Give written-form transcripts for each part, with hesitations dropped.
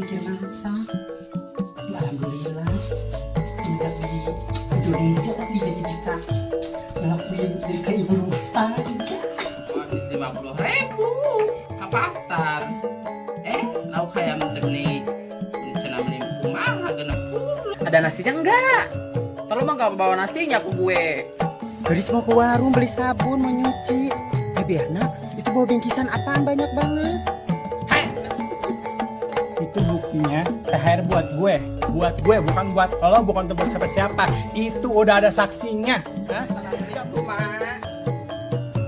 Mikir masak. Alhamdulillah. Tinggal di Indonesia tapi jadi bisa ngelakuin jadi kayak ibu rumah tangga. Habis 50.000 ke pasar. Lauk hayam teh beli cenah beli kumaha 60. Ada nasinya enggak? Tolong mah enggak bawa nasinya ke gue. Gadis mau ke warung beli sabun, mau nyuci. Berna, itu bawa bingkisan apaan banyak banget. Hai, Itu buktinya THR buat gue. Buat gue, bukan buat lo, bukan untuk siapa-siapa. Itu udah ada saksinya. Hah? Assalamualaikum, Mak.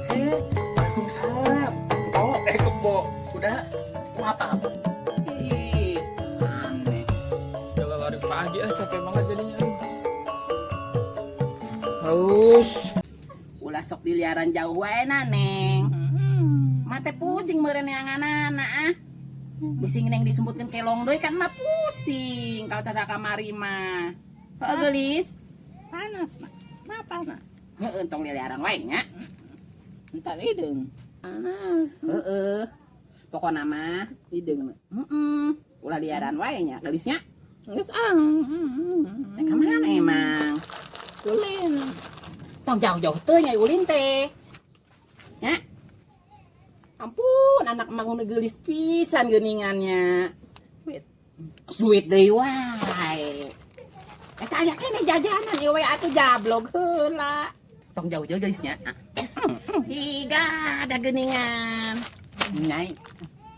Waalaikumsalam. Oh, kebo. Udah. Mau apa-apa? Ih, aneh. Jalan lari pagi ah, capek banget jadinya. Haus. Ulah sok diliaran jauh wae na, Neng. Mate pusing meureun neanganana ah. Bisi Neng disebutkeun kelong deui kan mah pusing kalau tata kamari mah. Heuh geulis. Panas, Mak. Ma panas. Heueuh tong diliaran wae nya. Entar hideung. Panas. Heeh. Pokona mah Hideung. heeh. Ulah liaran wae nya geulisnya. Geus ah. Rek ka mana emang? Ulin. Tong jauh-jauh teu nya ulin teh. Nya. Ampun, anak emang nu geulis pisan geuningannya. Duit. Duit deui wae. Eta aya keneh jajanan ieu we atuh jablog heula. Tong jauh-jauh geulisnya. Higa ada geuningan. Nyai.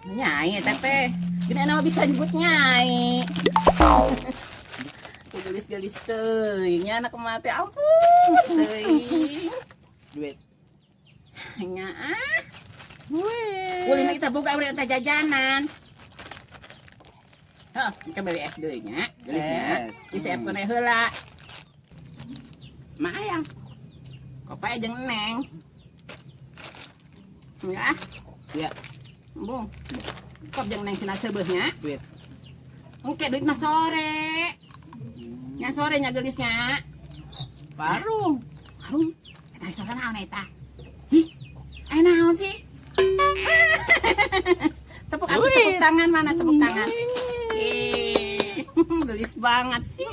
Nyai eta teh. Geuningan mah bisa nyebut nyai. Geulis-geulis teuing nya anak emak teh ampun teuing. Duit. Nya ah. Duit. Ulin kita boga beli eta jajanan. Hah, kita beli es deui nya, geulisnya. Es. Disiapkeun we heula. Mak ayang. Kopai jeung Neng. Ya. Ya. Bung. Kop jeung Neng cenah seubeuh nya. Duit. Engke duit mah sore. Nya sore nya geulisnya. Warung. Warung. Eta sore naon eta? Hih. Aya naon sih? Tepuk atuh, tepuk tangan mana tepuk tangan. Ih, gelis banget sih.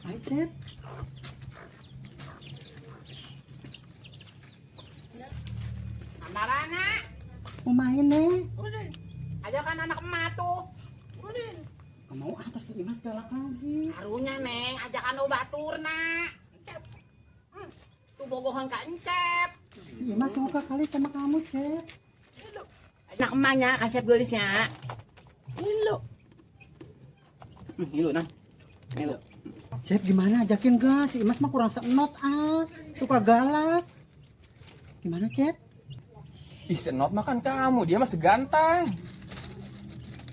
Hai, Cep. Amarana, Mau main, Neng? ajakan anak emak tuh. Gak mau ah, terus si Imas galak lagi. Karunya Neng, ajakan baturna. Tuh bogohan ka Encep. Si Imas suka kali sama kamu, Cep. Anak emaknya kasep geulisnya. Hilu. Hilu nah. Hilu. Cep gimana ajakin gak? Si Imas mah kurang senot ah. Suka galak. Gimana, Cep? Ih, senot makan kamu, dia mah segantang.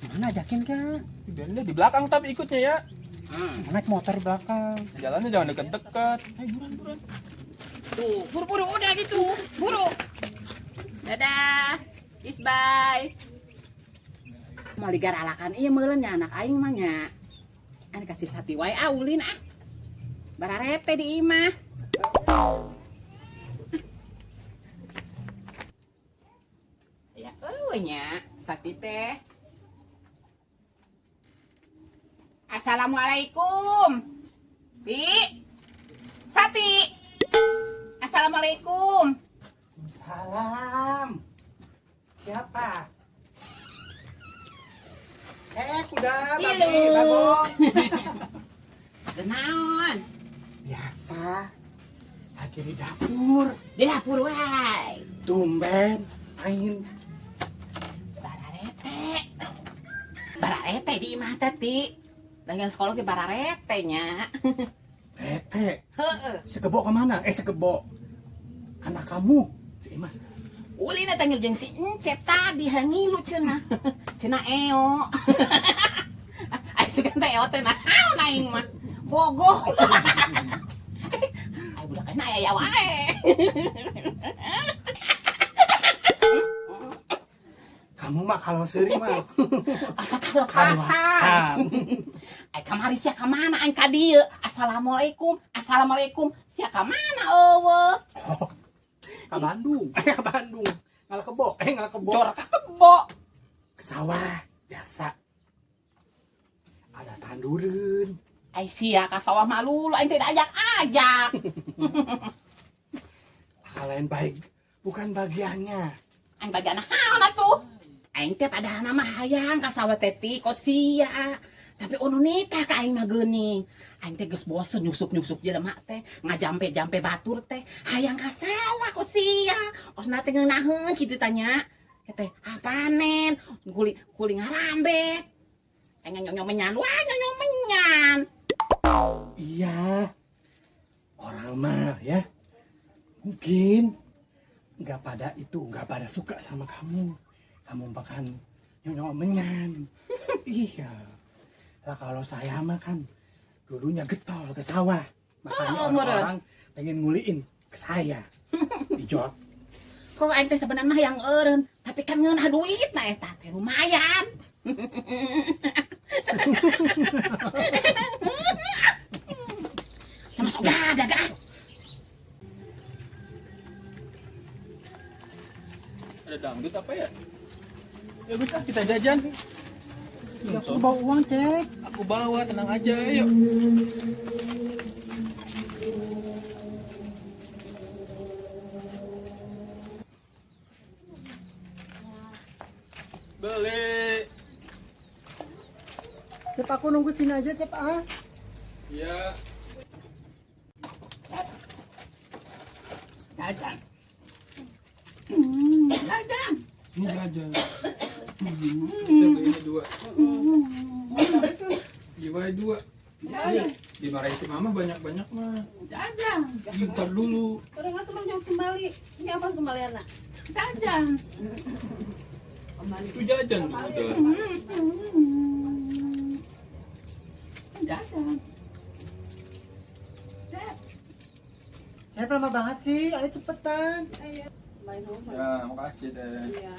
Gimana ajakin gak? Biarin dia di belakang tapi ikutnya ya. Naik motor di belakang. Jalannya jangan deket-deket. Buruan, buruan. Tuh, buru-buru udah gitu. Buru. Dadah. Peace bye. Mau digaralakan iya meureun nya anak aing mah nya. Ane kasih sati wae ah ulin ah. Bararete di imah. Ya eueuh nya, sakti teh. Assalamualaikum. Bi. Sati. Assalamualaikum. Salam. Siapa? Kuda, babi, Ilu. bagong. Kenaon? Biasa. Lagi di dapur. Di dapur wae. Tumben main. Bararete. Bararete di imah teh, Ti. Lagi sekolah ke bararete nya. Tete, Heeh. si kebo kemana? Si kebo. Anak kamu, si Imas. Ulina tanggil jeung si Encep tadi hangilu cenah. Cenah eo. Ai sugan teh eo teh naon aing mah. Bogoh. Ai budak enak aya wae. Kamu mah kalau seri mah. Asa kalepasan. Ai kamari sia ka mana aing ka dieu? Assalamualaikum. Assalamualaikum. Sia ka mana eueuh? Oh, ka Bandung. Ka Bandung. Ngala kebo. Jor ka kebo. Ke sawah biasa. Ada tandureun. Ai sia ka sawah malu aing teh diajak-ajak. Kalian baik bukan bagiannya. Aing bagian naon atuh? Aing teh padahal mah hayang ka sawah teh ti kos sia. Tapi anu nikah ka aing mah geuning. Aing teh geus bosen nyusuk-nyusuk jelema teh, ngajampe-jampe batur teh, hayang ka sawah kos sia. Kosna teh ngeunaheun kitu tanya. Teh panen, kuli kuli ngarambet. Aing nyonyo menyan, wah nyonyo menyan. Iya. Orang mah ya mungkin nggak pada itu, nggak pada suka sama kamu. Kamu bahkan nyonyo menyan. Iya. Lah kalau saya mah kan dulunya getol ke sawah. Makanya Oh, orang-orang pengen nguliin ke saya. Ijot. Kok aing teh sebenarnya mah yang eureun, tapi kan ngeunah duit na eta teh lumayan. Sama sok gada ah. Ada dangdut apa ya? Ya udah kita jajan. Ya, aku bawa uang, Cek. Aku bawa, tenang aja, yuk. Beli. Cep, aku nunggu sini aja, Cep, ah. Iya. Jajan. Jajan. Ini jajan. Kita belinya dua. Jiwa dua. Jajan. Dimarahin si mama banyak-banyak mah. Jajan. Ntar dulu. Udah nggak turun jauh kembali. Ini apa kembalian nak? Jajan. Kembali. Itu jajan tuh udah. Jajan. Cep, lama banget sih. Ayo cepetan. Kembali rumah. Ya, makasih deh. Iya.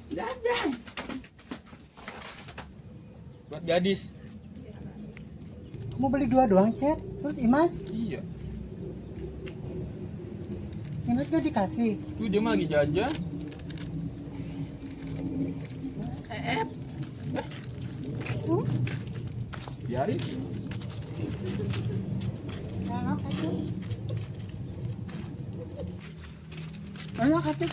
Jajan. Buat gadis. Kamu beli dua doang, Cep. Terus Imas? Iya. Imas gak dikasih. Tuh dia mah lagi jajan. Biarin. Enak, atuh. Enak, atuh.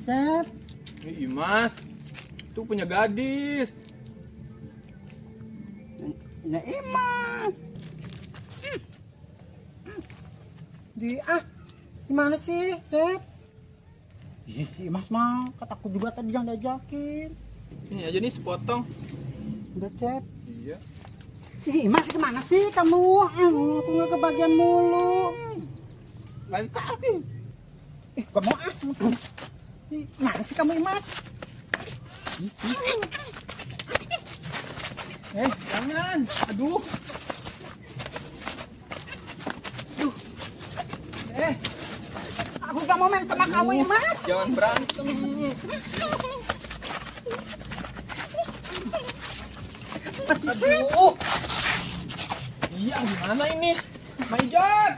Cep. Ini Imas. Itu punya gadis. Ya Imas. Di ah, gimana sih, Cep? Ih, si Imas mah kataku juga tadi jangan diajakin. Ini aja nih sepotong. Udah, Cep. Iya. Ih, Imas kemana sih kamu? Aku nggak kebagian mulu. Lain kali. Gak mau ah. Ih, gimana sih kamu, Imas? Jangan. Aduh. Aku gak mau main sama kamu, Imas. Jangan berantem. Aduh. Iya, gimana ini? Maijat.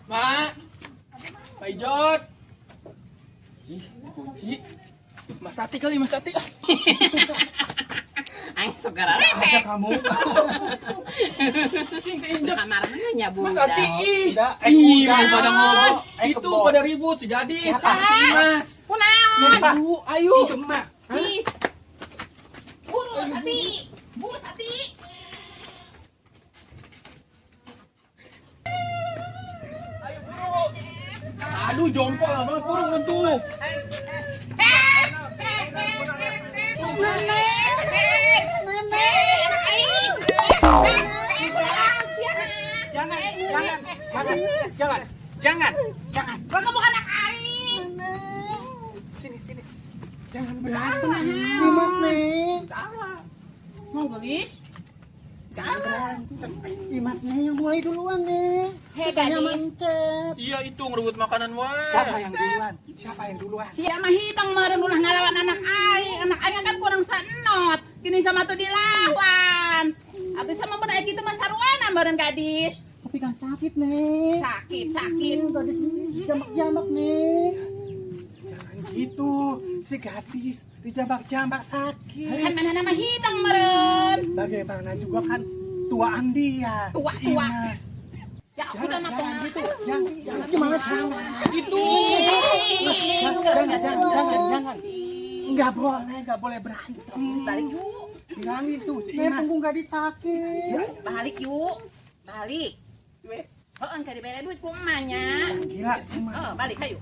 Ma. Maijot. Ih, dikunci. Mas Ati kali, Mas Ati. Aing sok gara Aja kamu. Cing keinjak. Kamar mana nya Mas Ati, ih. Udah, Ih, udah. pada ngobrol. Eh, Itu kebo. pada ribut si gadis, Siapa? si Imas. Kunaon? Aduh, ayo. Ih, cuma. Ih. Buru Sati. Buru Sati. Ayo buru. Aduh, jongkok lah banget burung tuh. Jangan, jangan, jangan, jangan, jangan, jangan. Kamu anak aing. Sini, sini. Jangan berantem. Imas nih. Mau gelis? Jangan berantem. Imas nih yang mulai duluan nih. Hei, Katanya gadis. mancep. Iya itu ngerebut makanan wae. Siapa yang duluan? Siapa yang duluan? Sia mah hitong meureun ulah ngalawan anak aing. Anak aing kan kurang sanot. Kini sama tuh dilawan. Atuh sama mun aya kitu mah saruana meureun, gadis. Tapi kan sakit, Nek. Sakit, sakit. Gadis jambak-jambak, Nek. Jangan gitu. Si gadis dijambak-jambak sakit. Kan mana nama hidang meureun. Bagaimana juga kan tuaan dia. Tua, si tua. Imas. Ya Jangan, udah mah jangan gitu. Jangan, jangan Gimana sih? Itu. Jangan, jangan, jangan, jangan, jangan. Nggak boleh berantem. Balik yuk. Bilangin tuh si Nek, Imas. punggung gadis sakit. Balik yuk. Balik. Heeh, engke dibere duit ku emaknya. Gila, cuma. Oh, balik ayo.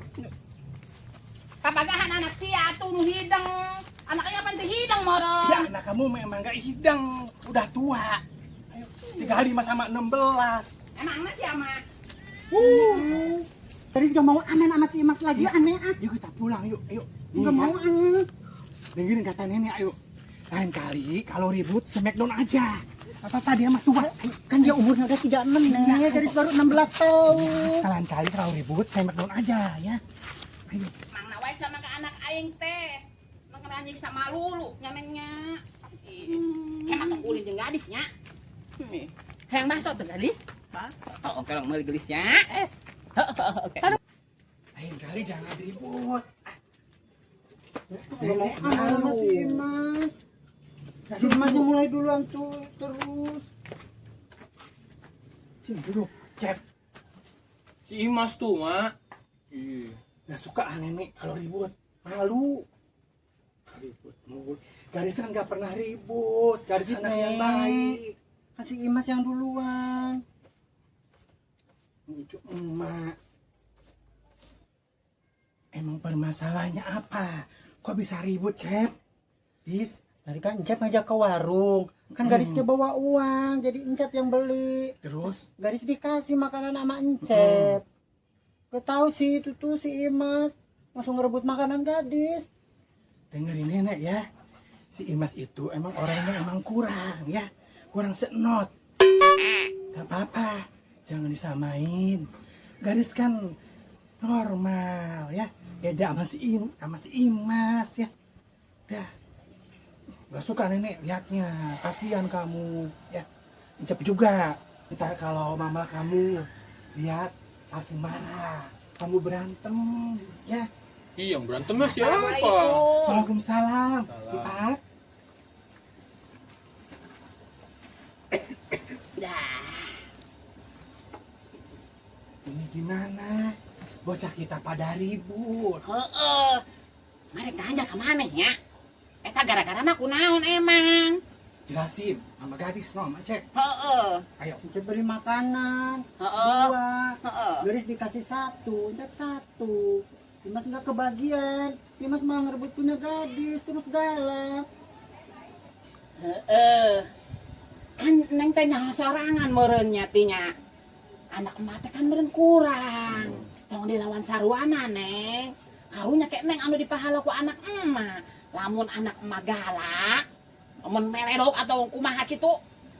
Papagahan anak sia atuh nu hidang. Anaknya pan teu hidang moron. Ya anak kamu memang nggak hidang, udah tua. Ayo, 35 sama 16. Emangnya siapa? Gadis gak mau amen sama si Imas lagi, aneh ah. Yuk kita pulang yuk, ayo. Gak mau ah. Dengerin kata nenek, ayo. Lain kali kalau ribut smackdown aja. Apa-apa dia mah tua. Ayo. Kan dia umurnya udah 36, Nek. Gadis baru 16 tahun. Lain kali kalau ribut smackdown aja ya. Ayo. Mangna wae sama ke anak aing teh. Mangna anjing sama lulu nya, Neng, nya. Ih, hemat tong ulin jeung gadisnya. Hayang bakso teh, gadis? Bakso. Oh, oke, meuli gelisnya. Es. Oke. Lain kali jangan ribut. Gak mau ah sama si Imas. Si Imas yang mulai duluan tuh terus. Sini duduk, Cep. Si Imas tuh, Mak. Ih. Nggak suka ah nenek kalau ribut. Malu. Ribut mulu. Gadis kan nggak pernah ribut. Gadis anak yang Nek. baik. Kan si Imas yang duluan. Lucu emak. Emang permasalahannya apa? Kok bisa ribut, Cep? Dis, Tadi kan Encep ngajak ke warung. Kan gadisnya bawa uang, jadi Encep yang beli. Terus? Gadis dikasih makanan sama Encep. Gak tahu sih itu tuh si Imas langsung ngerebut makanan gadis. Dengerin nenek ya. Si Imas itu emang orangnya emang kurang ya. Kurang senot. Gak apa-apa. Jangan disamain. Gadis kan normal ya. Beda sama si Imas ya. Dah. Gak suka nenek liatnya. Kasihan kamu ya. Encep juga. Ntar kalau mama kamu lihat pasti marah. Kamu berantem ya. Iya, yang berantemnya siapa? Assalamualaikum. Waalaikumsalam. Salam. Ipat. Dah. Ini gimana? Bocah kita pada ribut. Heeh. Mari tanya ke mana nya? Eta gara-gara kunaon emang? Jelasin sama gadis no, sama Cek. Heeh. Ayo. Encep beli makanan dua. Gadis dikasih satu, Encep satu. Imas nggak kebagian. Imas malah ngerebut punya gadis, terus galak. Heeh. Kan neng teh nyaho sorangan meureun nya tinya. Anak emak teh kan meureun kurang. Tong dilawan saruana, Neng. Karunya kek neng anu dipahala ku anak emak. Lamun anak emak galak, lamun meledok atau kumaha kitu,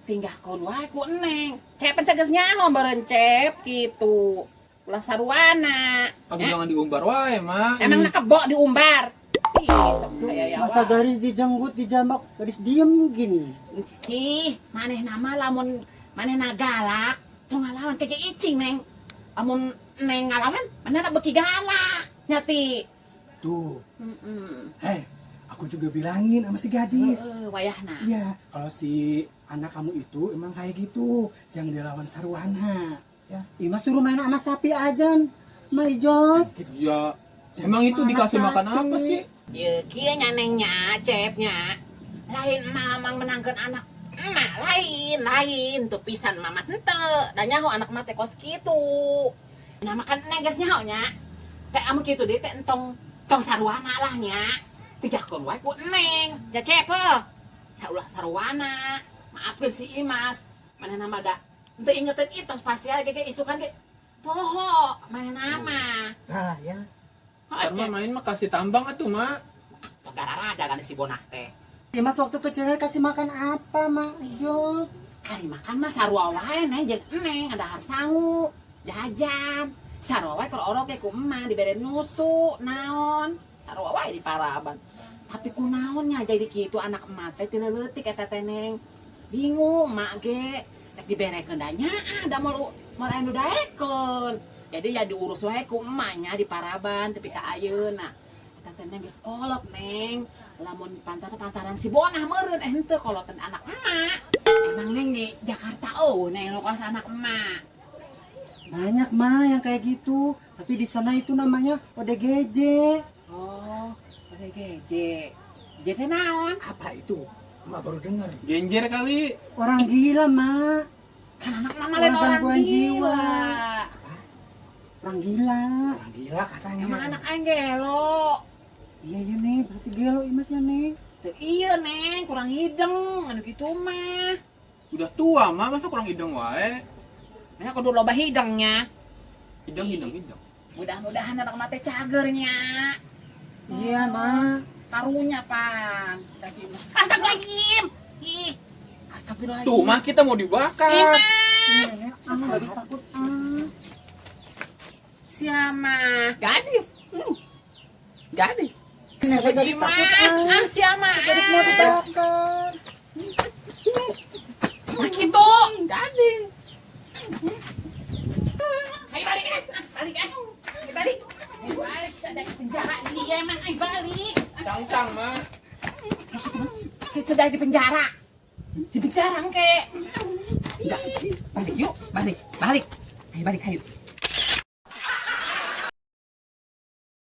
tinggalkeun wae ku neng. Cep geus nyaho meureun, Cep, kitu. Ulah saruana. Aku jangan diumbar wae, Mak. Emang nak kebo diumbar. Ih, sok aya ya Masa wae. gadis dijenggut, dijambak, gadis diem gini. Ih, maneh nama lamun manehna galak, tong ngalawan keke icing, Neng. Lamun neng ngalawan, manehna beuki galak. Nyati. Tuh. Heeh. Hei, aku juga bilangin sama si gadis. Heeh, wayahna. Iya, kalau si anak kamu itu emang kayak gitu, jangan dilawan sarwana. Ya, Imas suruh main sama sapi aja, Maijot. gitu. Iya. Emang itu Mana dikasih makan sapi? apa sih? Ye, kieu nya, Neng, nya, Cep, nya. Lain mamang menangkeun anak emak, lain, lain tuh pisan mama henteu. Da nyaho anak emak teh kos kitu. Nah, makan neng geus nyaho nya. Teh amun kitu deui teh entong tong saruana lah nya. Tinggalkeun wae ku neng. Ya, Cep, heuh. Saulah saruana. Maafkeun si Imas. Manehna mah da henteu ingetin itu pasti ge isukan ge poho manehna mah. Nah, ya. Heuh, Ntar mah Cep. main mah kasih tambang atuh, Mak. Sok gararaga kan si bonah teh. Imas waktu kecilnya kasih makan apa, Mak Jot? Ari makan mah sarua wae, Neng, jeung neng ada sangu, jajan. Sarua wae kalau orok ge ku emak dibere nusu, naon. Sarua wae di paraban. Tapi kunaon nya jadi kitu anak emak teh ti leutik eta teh, Neng. Bingung mak ge. Rek diberekeun da nya da moal moal aya nu daekeun. Jadi ya diurus wae ku emaknya di Paraban tepi ka ayeuna. Eta teh Neng geus kolot, Neng. Lamun pantar pantaran si Bonah meureun eh henteu kolotan anak emak. Emang Neng di Jakarta oh Neng nu kos anak emak. Banyak mah yang kayak gitu. Tapi di sana itu namanya ODGJ. Oh, ODGJ. Jadi naon? Apa itu? Emak baru dengar. Genjer kali. Orang gila, Mak. Kan anak mama lain Orang orang gangguan gila. jiwa. Orang gila. Orang gila katanya. Emang anak aing gelo. Iya iya nih, berarti gelo Imas ya nih. Tuh iya Neng, kurang hideng, anu gitu mah. Udah tua mah, masa kurang hidung wae. Nah, kudu loba hidengnya. Hidung, hidung, hidung. Mudah-mudahan anak mate cagernya. Iya, Mak. Karunya pan. Kasih Astagfirullahaladzim. Ih. Astagfirullahaladzim. Tuh mah kita mau dibakar. Imas. Iya, Nek. Ah, habis takut. Ah. Siapa? Gadis. Gadis. Nek, gadis Imas. takut. Ah. Ah, siapa? Gadis mau dibakar. Nah, gitu. Gadis. Ayo balik, eh. Balik, eh. Ayo balik. Ayo balik, bisa dari penjara ini ya emang. Ayo balik. Cangcang mah. Sudah di penjara. Di penjara, ke. Enggak. Balik yuk, balik, balik. Ayo balik, ayo.